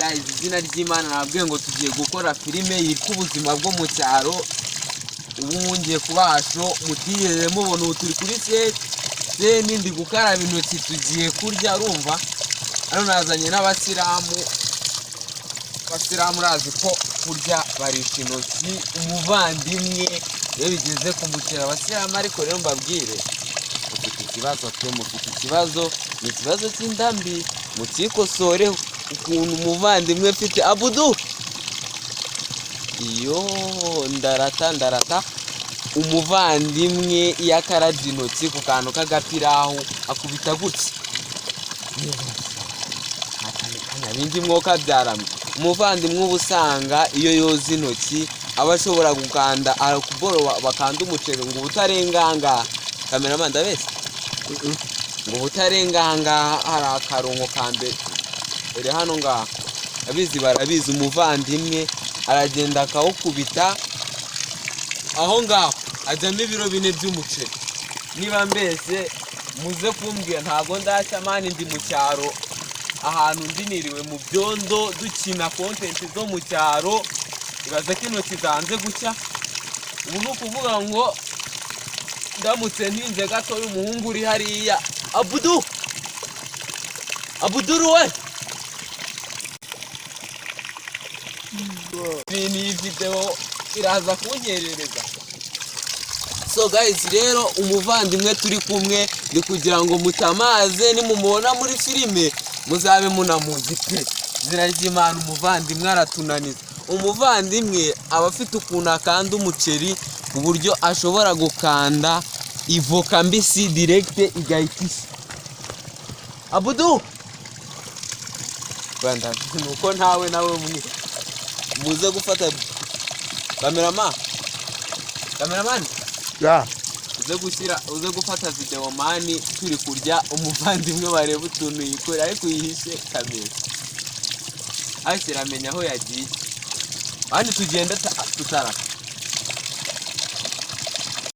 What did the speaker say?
Guys, izina ry'Imana, nababwiye ngo tugiye gukora filime yitwa Ubuzima bwo mu Cyaro. Ubu ngiye kubasho mutigeze mubona. Ubu turi kuri set, ndi gukaraba intoki, tugiye kurya. Urumva hano nazanye n'abasilamu. Abasilamu urazi ko kurya barisha intoki. Umuvandimwe iyo bigeze ku muceri, abasilamu, ariko rero mbabwire, mufite ikibazo pe, mufite ikibazo, ni ikibazo cy'indambi, mukikosore. Ukuntu umuvandimwe mfite Abudu, iyo ndarata ndarata, umuvandimwe iyo akarabye intoki ku kantu k'agapirahu akubita gutya bindi mwoka byaramye. Umuvandimwe uba usanga iyo yoza intoki aba ashobora gukanda akuboro bakanda umuceri ngo ubutarenga. Cameraman, ndabese ngo ubutarenga, hari akarongo ka mbere uri hano ngaha, abizi barabizi. Umuvandimwe aragenda akawukubita aho ngaho, ajyamo ibiro 4 by'umuceri. Niba mbese muze kumbwira, ntabwo ndashya man, ndi mu cyaro ahantu ndi, niriwe mu byondo dukina content zo mu cyaro. Ibaze ko intoki zanze gucya. Ubu ni ukuvuga ngo ndamutse ntinze gato y'umuhungu uri hariya, Abudu, Abuduru we, iyi videwo iraza kunyerereza. So guys, rero umuvandimwe turi kumwe ni kugira ngo mutamaze, nimumubona muri filime muzabe munamuzi pe. Izina ry'Imana, umuvandimwe aratunaniza. Umuvandimwe aba afite ukuntu akanda umuceri ku buryo ashobora gukanda ivoka mbisi direct igahita ishya. Abudu Rwanda, nuko ntawe nawe muze gufata cameraman, cameraman. Ya. Uze gushyira, uze gufata video man, turi kurya, umuvandimwe bareba utuntu yikorera, ariko yihishe kamera, ariko iramenya aho yagiye. Abandi tugenda tutarasa.